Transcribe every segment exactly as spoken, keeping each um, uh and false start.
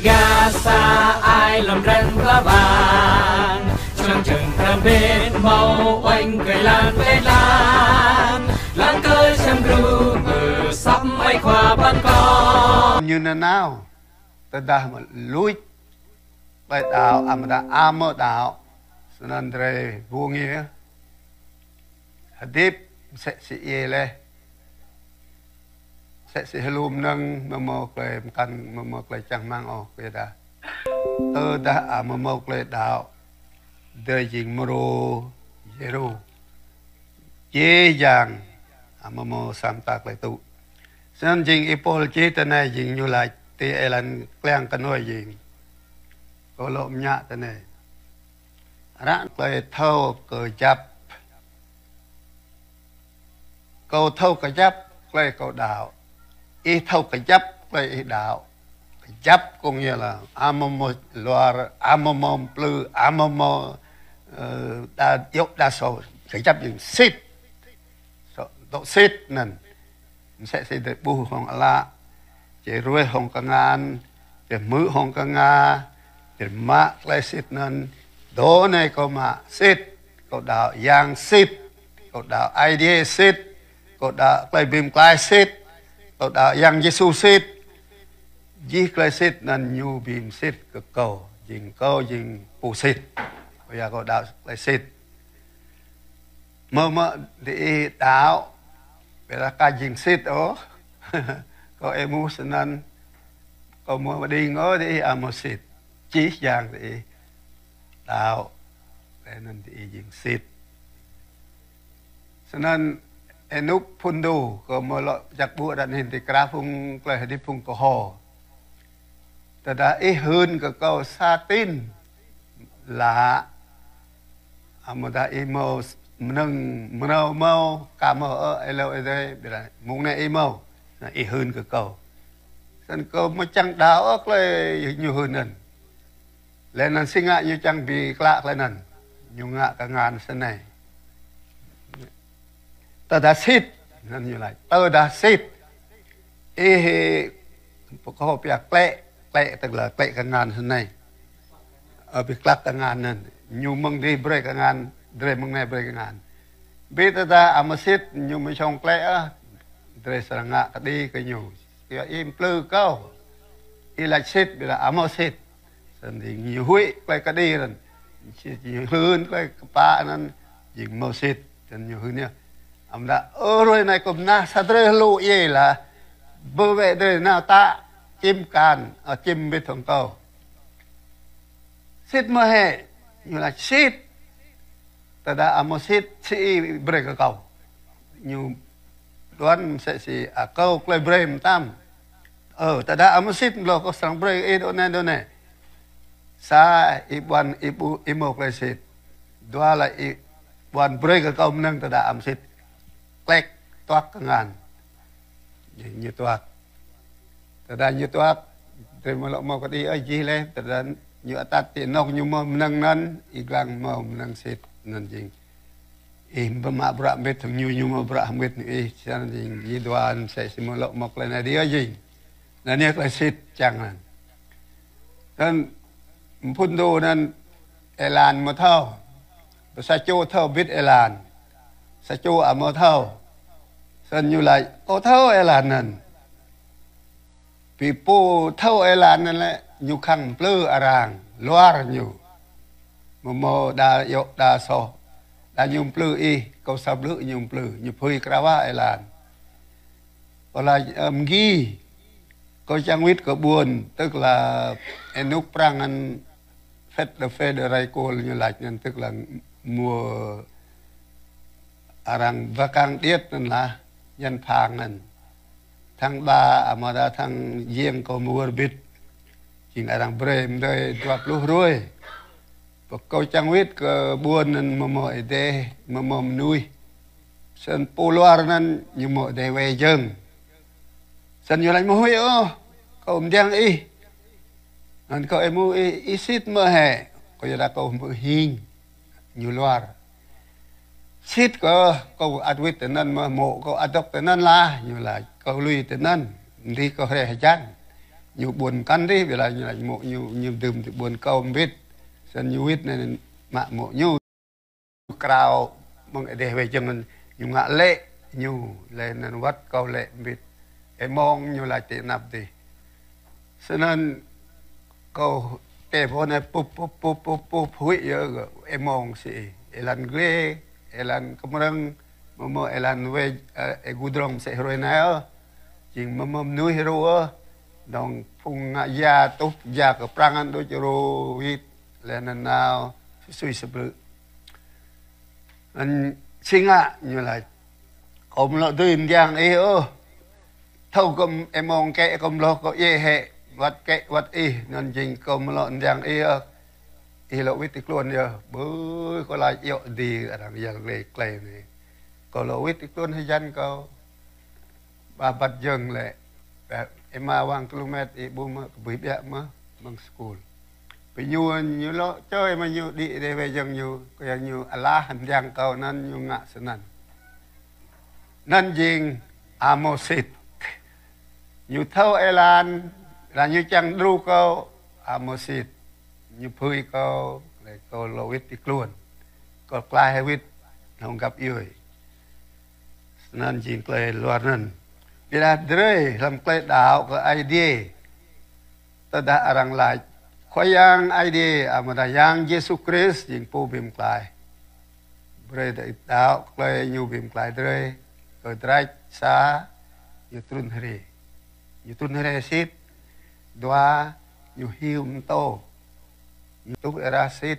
Gasa ai lăm răng pla bang, člăng čăng kram bên mâo oanh kơ lan kơ lan, lăng kơ čăm gru mơ săp mai khua păn kâo. Ñu nanao, tơdah mă luč, ƀai đao, amra amâo đao, snăn drei wung yơh. Hdĭp msĕ si ih leh. Msĕ si hlŭm năng mâo mâo klei mkăn, mâo mâo klei čang hmăng ôh, kyuadah tơdah amâo mâo klei đao, drei jing mrô, yêrô. Jih jang amâo mâo sa mta klei tŭ. Snăn jing Y-Pôl čih tinei jing ñu lač ti êlan kliăng knuê jing. Kâo lŏ mñă tinei. Arăng klei thâo kjăp. Kâo thâo kjăp klei kâo đăo. Ih thâo kjăp klei ih đăo. Kjăp có nghĩa là amâo mâo luar, amâo mâo mplư, amâo mâo, ơ, đa, djŏ đa sô. Kjăp jing sĭt. Sô, dŏ sĭt anăn. Msĕ si drei ƀuh hŏng ală, drei ruêh hŏng kngan, drei hmư̆ hŏng knga, drei mă klei sĭt anăn, dŏ anei kâo mă sĭt, kâo đăo Yang sĭt, kâo đăo Aê Diê sĭt, kâo đăo klei bi mtlaih sĭt, kâo đăo Yang Yêsu sĭt. Jih klei sĭt anăn ñu bi msĭt kơ kâo, jing kâo jing pô sĭt. Kyua kâo đăo klei sĭt. Mâo mơ̆ diih đăo, ƀiădah ka jing sĭt ôh. Kâo êmuh snăn, kâo amâo mđing ôh diih amâo sĭt. Jih jang diih đăo, leh anăn diih jing sĭt. Snăn ênuk phŭn dô, kâo amâo lŏ jak ƀuh ară anei ti krah phung klei hdĭp phung kơho. Tơdah ih hưn kơ kâo sa tin lă, amâodah ih mâo s-, mnơ̆ng mrâo mâo, ka mâo ơ, êlâo êdei, ƀiădah mông anei ih mâo, snăn ih hưn kơ kâo. Snăn kâo amâo čiăng đăo ôh klei ñu hưn anăn. Leh anăn si ngă ñu čiăng bi klă klei anăn. Ñu ngă kngan snei. Tơdah sĭt, anăn ñu lač. Tơdah sĭt. Ih, pô kâo pia klĕ, klĕ tức là klĕ kngan snei. Ơ, bi klăk kngan anăn. Ñu mơ̆ng dih brei kngan, drei mơ̆ng anei brei kngan. Bi tơdah amâo sĭt, ñu amâo čŏng klĕ ôh, drei srăng ngă kđi kơ ñu. Kyua ih mplư kâo. Ih lač sĭt, ƀiădah amâo sĭt. Snăn dih ñu huĭ klei kđi anăn. Ñu hưn klei kpă anăn, jing amâo sĭt. Snăn ñu hưn yơh. Amra, ơ, hruê anei kâo mnah sa drei hlô yê lah. Bơ wĕ drei nao tă, čĭm kan, ơ, čĭm mbĭt hŏng kâo. Sĭt mơ̆ hĕ? Ñu lač sĭt. Tơdah amâo sĭt, si ih brei kơ kâo. Ñu đuăn msĕ si, a, kâo klei brei mtam. Ơ, tơdah amâo sĭt mlâo kâo srăng brei ih dŏ anei, dŏ anei. Sa, ih ƀuăn, ih ƀu, ih mâo klei sĭt. Dua lač ih ƀuăn brei kơ kâo mnơ̆ng tơdah amâo sĭt. Klĕ tuăk kngan. Ñu, ñu tuăk. Tơdah ñu tuăk, drei amâo lŏ mâo kđi ôh jih leh, tơdah ñu atăt ti anôk ñu mâo mnơ̆ng anăn, ih dlăng mâo mnơ̆ng sĭt anăn jing. Ih mă bruă mbĭt hŏng ñu, ñu mâo bruă mbĭt hŏng ih, snăn jing, jih dua msĕ si amâo lŏ mâo klei anei dih ôh jing. Anăn yơh klei sĭt čiăng anăn. Anăn mphŭn dô anăn êlan amâo thâo. Sa čô thâo bĭt êlan. Sa čô amâo thâo. Snăn ñu lač, kâo thâo êlan anăn. Bi pô thâo êlan anăn lĕ, ñu khăng mplư arăng, luar ñu. Amâo mâo đa djŏ đa soh. Đa ñu mplư ih, kâo sa blư̆ ñu mplư, ñu phưi krao wa êlan. Kâo lač, ơ, mgi, kâo čiăng wĭt kơ ƀuôn, tức là ênuk Prăng anăn fête de fête de récolte ñu lač anăn, tức là mùa arăng ba kăng điêt anăn lah, yan phang anăn. Tháng ba, amâodah tháng giêng kâo mâo wơr bĭt. Jing arăng brei mdei dua pluh hruê. Pô kâo čiăng wĭt kơ ƀuôn anăn amâo mâo êdeh, amâo mâo mnuih. Snăn pô luar anăn ñu mâo êdeh wê jơ̆ng. Snăn ñu lač amâo huĭ ôh, kâo mdiăng ih. Anăn kâo êmuh ih, ih sĭt mơ̆ hĕ, kyuadah kâo hmư̆ hing ñu luar. Sĭt kơ kâo ăt wĭt tinăn mơh, mô̆ kâo ăt dôk tinăn lah, ñu lač kâo lui tinăn, mdih kâo hriê hjăn. ñu ƀuôn mkăn dih, ƀiădah ñu lač mô̆ ñu, ñu dưm ti ƀuôn kâo mbĭt. Snăn ñu wĭt anei mă mô̆ ñu. Krao mơ̆ng êdeh wê jơ̆ng anăn ñu ngă lĕ ñu, leh anăn wăt kâo lĕ mbĭt. Êmông ñu lač ti anăp dih. Snăn kâo tê bŏ anei pup, pup, pup, pup, pup, huĭ yơh, êmông si êlan glê, êlan kmrơ̆ng, mâo mâo êlan wê, ơ, êgu drŏng msĕ hruê anei ôh. Jing mâo mâo mnuih hrô ôh. Dŏng phung ngă ya tuh ya kơ prăng anăn đuč hrô wĭt, leh anăn nao sui sui sa blư̆. Anăn si ngă ñu lač. Kâo amâo lŏ dưi mdiăng ih ôh. Thâo kơ êmông kĕ kâo mlŏ kâo yê hĕ, wăt kĕ wăt ih, anăn jing kâo amâo lŏ mdiăng ih ôh. Ih lŏ wĭt ti tluôn yơh, ƀuh kâo lač yŏ di arăng yăl dliê klei anei. Kâo lŏ wĭt ti tluôn hjăn kâo. Ba băt jơ̆ng lĕ, êma wang kilomet ih ƀuh mơh, kbưi ƀiă mơh, mơ̆ng skul. Bi ñu, ñu lŏ čô êma ñu đĭ êdeh wê jơ̆ng ñu, kyua ñu alah mdiăng kâo anăn ñu ngă snăn. Anăn jing amâo sĭt. Ñu thâo êlan, leh ñu čiăng đru kâo, amâo sĭt. Ñu phưi kâo, leh kâo lŏ wĭt ti tluôn. Kâo klaih wĭt, hŏng găp djuê. Snăn jing klei luar anăn. Ƀiădah drei hlăm klei đăo kơ Aê Diê. Tơdah arăng lač, Khua Yang Aê Diê, amâodah Yang Yêsu Krist, jing pô bi mtlaih. Brei drei đăo klei ñu bi mtlaih drei, kơ drei sa, ñu trŭn hriê. Ñu trŭn hriê sĭt, dua, ñu hiu mtô. Ñu tuh êrah sĭt,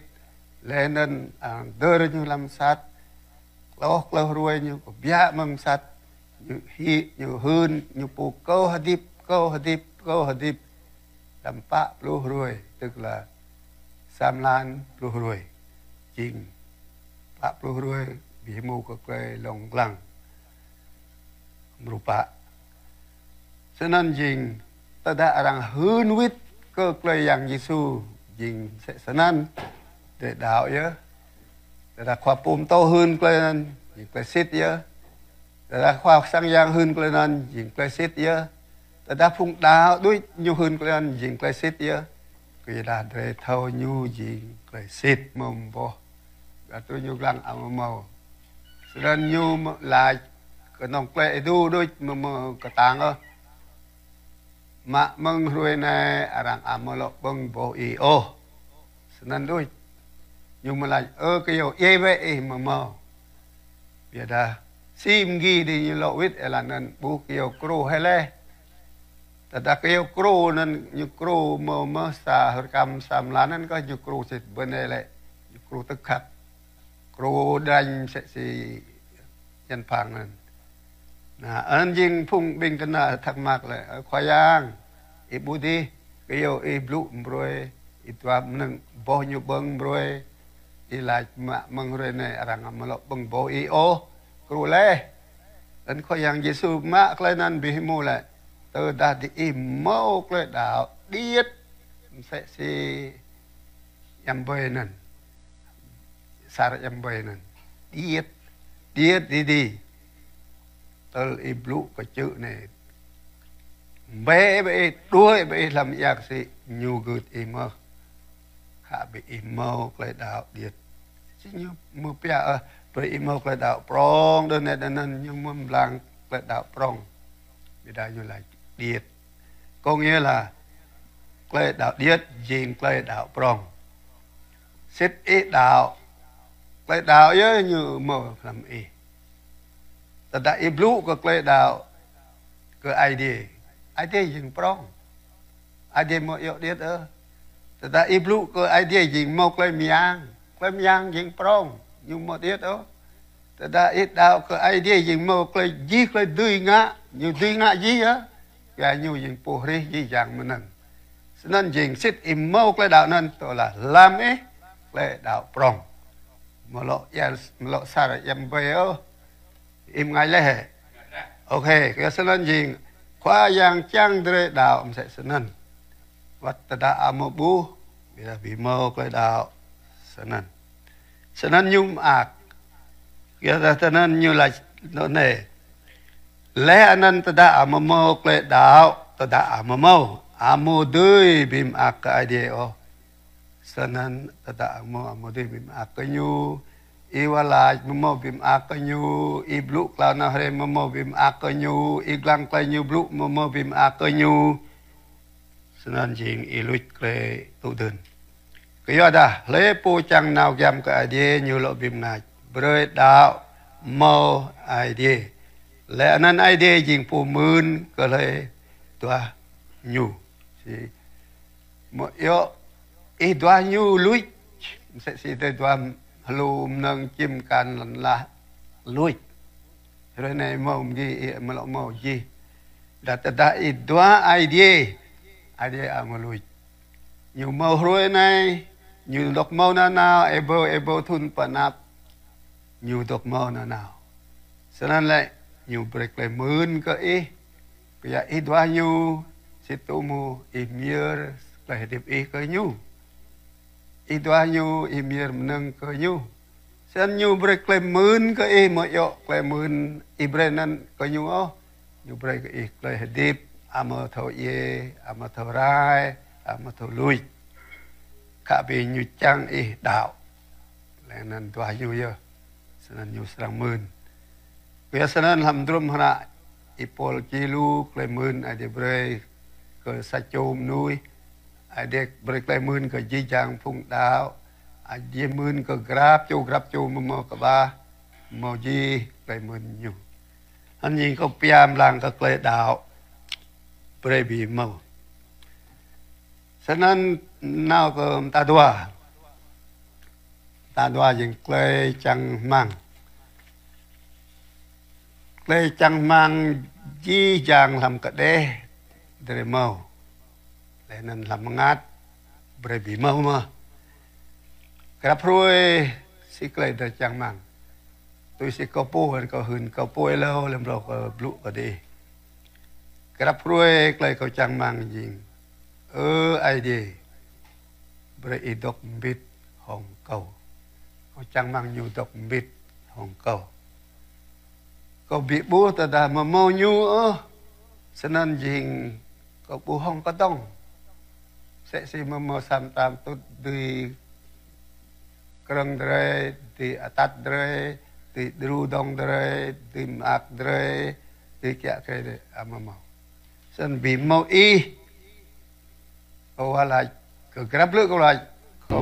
leh anăn, a, dơr ñu hlăm msat, klâo klâo hruê ñu kbiă mơ̆ng msat, ñu hi, ñu hưn, ñu pô kâo hdĭp, kâo hdĭp, kâo hdĭp. Hlăm pă pluh hruê, tức là sa mlan pluh hruê. Jing pă pluh hruê, bi hmô kơ klei lông dlăng. Mrô pă. Snăn jing, tơdah arăng hưn wĭt kơ klei Yang Yêsu, jing msĕ snăn, drei đăo yơh. Tơdah khua pô mtô hưn klei anăn, jing klei sĭt yơh. Tơdah khua sang yang hưn klei anăn, jing klei sĭt yơh. Tơdah phung đăo đuč ñu hưn klei anăn, jing klei sĭt yơh. Kyuadah drei thâo ñu jing klei sĭt mơ̆ng boh. Ƀiădah tui ñu dlăng amâo mâo. Snăn ñu mă lač knŏng klei êdu đuč mâo mâo ktang ôh. Mă mơ̆ng hruê anei arăng amâo lŏ ƀơ̆ng boh ih ôh. Snăn đuč. Ñu mă lač, ơ, kyâo ih wĕ ih mâo mâo. Ƀiădah, si mgi di ñu lŏ wĭt êlan anăn ƀuh kyâo krô hĕ leh. Tơdah kyâo krô anăn ñu krô mâo mơh sa hruê kăm sa mlan anăn kơ ñu krô sĭt bơnê lĕ. Ñu krô tức khắc. Krô đañ msĕ si Yuăn phang anăn. Nah, anăn jing phung ƀĭng kna thắc mắc lĕ, ơ, Khua Yang, ih ƀuh dih, kyâo ih blŭ mbruê, ih dua mnơ̆ng boh ñu ƀơ̆ng mbruê, ih lač mă mơ̆ng hruê anei arăng amâo lŏ ƀơ̆ng boh ih ôh, krô leh. Anăn Khua Yang Yêsu mă klei anăn bi hmô lĕ, tơdah diih mâo klei đăo điêt, msĕ si Yăm Bơi anăn. Sar Yăm Bơi anăn. Điêt. Điêt didi. Tơl ih blŭ kơ čư̆ anei. Mbĕ ƀĕ ih, đuĕ ƀĕ ih hlăm êa ksĭ, ñu gưt ih mơh. Khă bi ih mâo klei đăo điêt. Si ñu mâo pia, ơ, brei ih mâo klei đăo prŏng, đơ anei đơ anăn ñu mâo mblang klei đăo prŏng. Ƀiădah ñu lač điêt. Có nghĩa là klei đăo điêt jing klei đăo prŏng. Sĭt ih đăo, klei đăo yơh ñu mâo hlăm ih. Tơdah ih blŭ kơ klei đăo kơ Aê Diê, Aê Diê jing prŏng. Aê Diê mâo iêu điêt ơ. Tơdah ih blŭ kơ Aê Diê jing mâo klei myang, klei myang jing prŏng, ñu mâo điêt ơ. Tơdah ih đăo kơ Aê Diê jing mâo klei jih klei dưi ngă, ñu dưi ngă jih yơh. Kyua ñu jing pô hrih jih jang mnơ̆ng. Snăn jing sĭt ih mâo klei đăo anăn, tơdah hlăm ih klei đăo prŏng. Mlŏ ya, mlŏ sar Yăm Bơi ôh. Ih mngač leh hĕ? Ok, kyua snăn jing Khua Yang čiăng drei đăo msĕ snăn. Wăt tơdah amâo ƀuh, ƀiădah bi mâo klei đăo snăn. Snăn ñu mơak. Kyua snăn ñu lač anăn. Leh anăn tơdah amâo mâo klei đăo, tơdah amâo mâo. amâo dưi bi mơak kơ Aê Diê ôh. Snăn tơdah amâo, amâo dưi bi mơak kơ ñu, ih wah lač amâo mâo bi mơak kơ ñu, ih blŭ klei nao hriê amâo mâo bi mơak kơ ñu, ih dlăng klei ñu blŭ amâo mâo bi mơak kơ ñu. Snăn jing ih luč klei tŭ dưn. Kyuadah hlei pô čiăng nao giăm kơ Aê Diê ñu lŏ bi mngač, brei đăo mâo Aê Diê. Leh anăn Aê Diê jing pô mưn kơ hlei duah ñu. Si, amâo djŏ ih duah ñu luč, msĕ si drei duah hlô mnơ̆ng čĭm kan lăn lah luč. Hruê anei mâo mgi ih amâo lŏ mâo jih. Dah tơdah ih duah Aê Diê, Aê Diê amâo luč. Ñu mâo hruê anei, ñu dôk mâo nanao, êbâo êbâo thŭn pơ anăp, ñu dôk mâo nanao. Snăn lĕ, ñu brei klei mưn kơ ih, kyua ih duah ñu, si tŭ mơ̆ ih myơr klei hdĭp ih kơ ñu. Ih duah ñu, ih myơr mnơ̆ng kơ ñu. Snăn ñu brei klei mưn kơ ih, amâo djŏ klei mưn ih brei anăn kơ ñu ôh. Ñu brei kơ ih klei hdĭp amâo thâo djiê, amâo thâo rai, amâo thâo luč. Khă bi ñu čiăng ih đăo. Leh anăn duah ñu yơh. Snăn ñu srăng mưn. Kyua snăn hlăm hdruôm hră Y-Pôl čih lu klei mưn Aê Diê brei kơ sa čô mnuih. Aê Diê brei klei mưn kơ jih jang phung đăo. Aê Diê mưn kơ grăp čô, grăp čô amâo mâo kƀah, mâo jih klei mưn ñu. Anăn jing kâo pia mblang kơ klei đăo brei bi mâo. Snăn nao kơ mta dua. Mta dua jing klei čang hmăng. Klei čang hmăng jih jang hlăm kđeh drei mâo. Leh anăn hlăm mngăt brei bi mâo mơh. Grăp hruê si klei drei čang hmăng. Tui si kâo pô, kâo hưn kâo pô êlâo, leh mrâo kâo blŭ kơ diih. Grăp hruê klei kâo čang hmăng jing: Ơ Aê Diê, brei ih dôk mbĭt hŏng kâo. Kâo čang hmăng ñu dôk mbĭt hŏng kâo. Kâo bi ƀuh tơdah amâo mâo ñu ôh, snăn jing kâo ƀuh hŏng kdŏng. Msĕ si amâo mâo sa mta mtŭt dưi krơ̆ng drei, dưi atăt drei, dưi đru dŏng drei, dưi mơak drei, dưi kiă kriê drei, amâo mâo. Snăn bi mâo ih, kâo wah lač, kơ grăp blư̆ kâo lač, kâo